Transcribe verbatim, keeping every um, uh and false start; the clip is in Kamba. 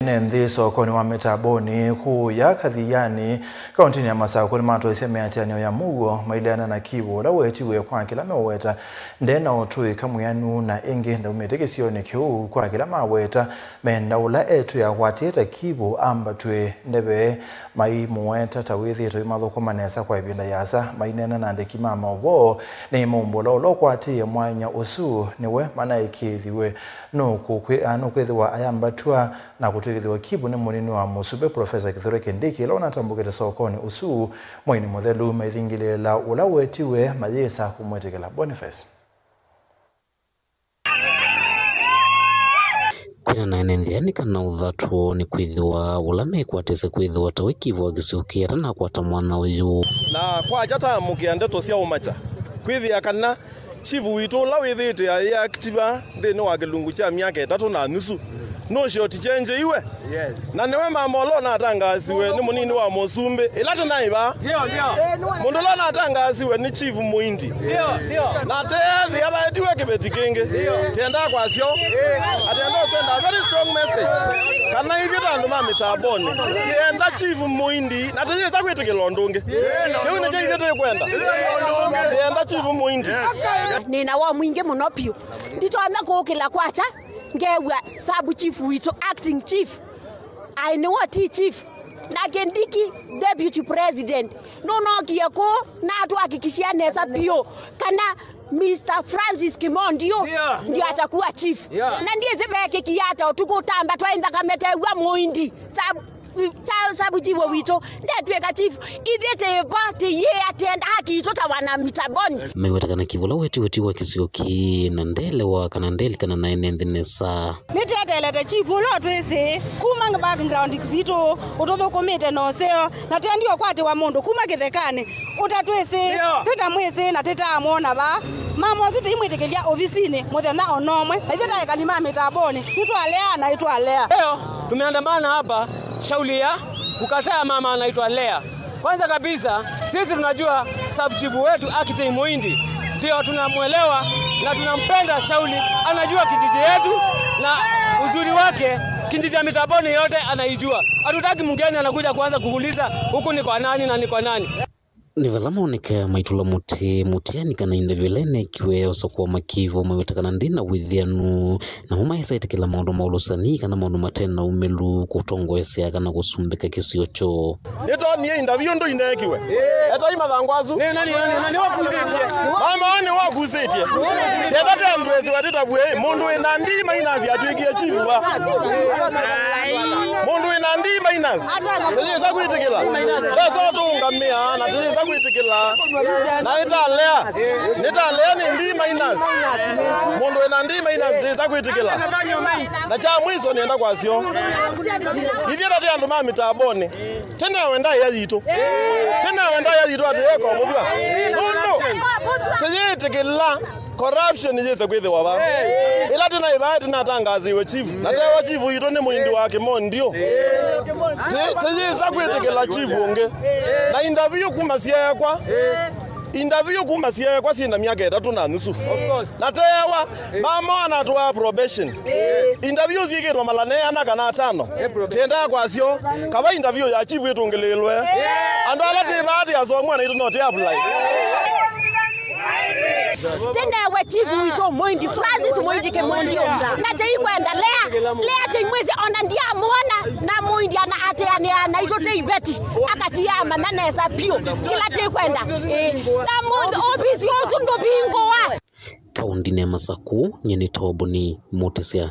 Ene nthĩ sokonĩ wa Mĩtambonĩ kũũya Kathiani, kaũntĩnĩ ya Masakũ, nĩmatwaisye mĩatĩanĩo ya mũuo maileana na Kivu, ũla wetiwe kwa kĩla meũweta nde na ũtũĩka mwĩanu, na ĩngĩ ndaumĩte kĩsionĩ kĩu kwa kĩla maweta menda ũla etwĩe akwatĩte Kivu ambatw'e ndeve. Maimũweta ta wĩthĩĩtwe imathũkũma nesa kwa ĩvinda yasa. Maineena na andĩki ma maũvoo, nĩmaumbũla ũla ũkwatĩĩe mwanya ũsu nĩwe manaĩkĩĩthiwe nũkũkwĩ-, a, nũkwĩthĩwa ayambatw'a na kũtw'ĩkĩthw'a Kivu nĩ mũnini wa mũsumbĩ Profesa Kithure Kindiki, ĩla ũnatambũkĩte sokonĩ ũsu mweinĩ mũthelu maithingĩlĩĩla ũla wetiwe mayĩsa kũmwĩtĩkĩla. Boniface. Kwĩnana ene nthĩ nĩ kana ũthatw'o nĩ kwĩthĩwa ũla mekwatĩsye kwĩthĩwa ta wĩ Kivu wa kĩsio kĩĩ atanakwata mwanya ũyũ. Na kwakya taamũkĩa ndeto sya ũmakya kwĩthĩa kana chief witũ ũla wĩthĩĩtwe ayĩaktiva nthĩnĩ wa kĩlungu kya myaka ĩtatũ na nusu nũshoti kyenjeiwe. Yes. Na nĩwe mama ũla ũnatangaasiwe nĩ mũnini wa mũsumbĩ ĩla tĩnaĩ vaa. Ndio, ndio. Mũndũ ũla ũnatangaasiwe nĩ Chief Mũindi. Ndio, ndio. Na teethĩa vaetiwe kĩveti kĩngĩ. Ndio. Tĩenda kwasyo. Atenda send a very strong message. Kana ithyĩ ta andũ ma Mĩtambonĩ, tĩenda Chief Mũindi na tĩyĩsa kwĩtĩkĩla ũndũ ũngĩ. Kĩu nĩkyo ithyĩ tũkwenda. Tĩenda Chief Mũindi. Yes. Nĩna woo mwingĩ mũno piũ. Nditonya kũũkĩla kwakya. Ngew'a sub chief witũ, acting chief, aĩ nĩwe ti chief, na Kindiki deputy president nũnookie kũũ na atũhakikishia nesa piũ kana Mister Francis Kimondiũ ndio atakuwa chief. Na ndyĩsĩ veekĩkie ata ũtukũ ũtambatwa ĩ nthakame tew'a Mũindi sub Cha-, sub chief witũ ndetw'ĩka chief. Ithyĩ tĩvo tĩyĩa tĩenda haki itũ ta wana Mĩtambonĩ. Meweta kana Kivu ũla wetiwe ti wa kĩsio kĩĩ na ndelewa kana ndelikana na ene nthĩ nesa. Nĩteteelete chief ũla ũtwĩsĩ kuma background sitũ, ũtũthũkũmĩte na ũseo, na tendi ũkwatĩwa mũndũ kuma kĩthekanĩ ũtatwĩsĩ, tũtamwĩsĩ na tũtaamwona vaa. Mama ũsu tũimwĩtĩkĩlya ovisinĩ mũthenya o na ũmwe, na ithyĩ ta ekali ma Mĩtambonĩ nĩtwalea na ĩtwalea. Leo tumeandamana hapa shauli ya kukataa mama anaitwa Lea. Kwanza kabisa, sisi tunajua sub chief wetu Akitei Muindi, ndio tunamwelewa na tunampenda shauli, anajua kijiji yetu na uzuri wake, kijiji ya Mĩtambonĩ yote anaijua. Hatutaki mgeni anakuja kuanza kuuliza huku ni kwa nani na ni kwa nani. Nĩ vala moneka maitũla mũtĩ mũtiani kana ĩndavyo ĩla ĩneekiwe ya ũsakũa Makivu maweta kana ndĩ na wĩthĩanu, namo maesa ĩtĩkĩla maũndũ ma ũlũsani kana maũndũ mate na ũmĩlu kũtongoesya kana kũsumbĩka kĩsio kyoo. Nĩtonie ĩndavyo ndũ ineekiwe. Etai mathangũ asu. Nĩ nani, nĩ nani, nĩ wakusĩtie? Mama nĩ wakusĩtie. Tenda te andũ esi watĩtavue, mũndũ wĩ na D minus atwĩkie chief wa. Mũndũ wĩ na D minus. Tĩyĩsa kwĩtĩkĩla. Ndesa tũũngamĩa na tĩyĩsa kwĩtĩkĩla. Na ĩtalea. Nĩtalea nĩ D minus. Mũndũ wĩ na D minus tĩyĩsa kwĩtĩkĩla. Na kya mwiso nĩenda kwasyo. Ithyĩ ta tĩ andũ ma Mĩtambonĩ. Tĩnewe ndaĩa yitũ. Tĩnewe ndaĩa yitũ atĩ yeka ũvũthw'a. Nũndũ tĩyĩtĩkĩla. Corruption yĩse kwĩthĩwa va. Ĩla tĩnaĩ vaa tĩnatangaasiwe chief. Na tewa chief witũ nĩ Mũindi wa Kĩmondiũ. Tĩ-, tĩyĩsa kwĩtĩkĩla chief ũngĩ. Na interview kuma syeekwa. Interview kuma syeekwa syĩ na myaka ĩtatũ na nusu. Na tewa, mama anatwaa probation. Interview syĩkĩtwe mala ne ana kana atano. Tĩendaa kwasyo, kava interview ya chief ĩtũngĩlĩĩlwe. Andũ ala tĩ vaa tĩ asomwa na itũ no tĩ apply. Tĩnewe chief witũ Mũindi, Francis Mũindi Kĩmondiũ. Na tĩikwenda Lea, Lea tĩimwĩsĩ ona ndiamwona, na Mũindi ana atĩanĩa na itũ tĩ iveti, akatiamanya nesa piũ kĩla tĩkwenda. Ĩĩ. Na mũndũ obisi ũsu ndũvingũa. Kaũndĩnĩ ya Masakũ, nyie nĩ Toboni Mũtĩsya.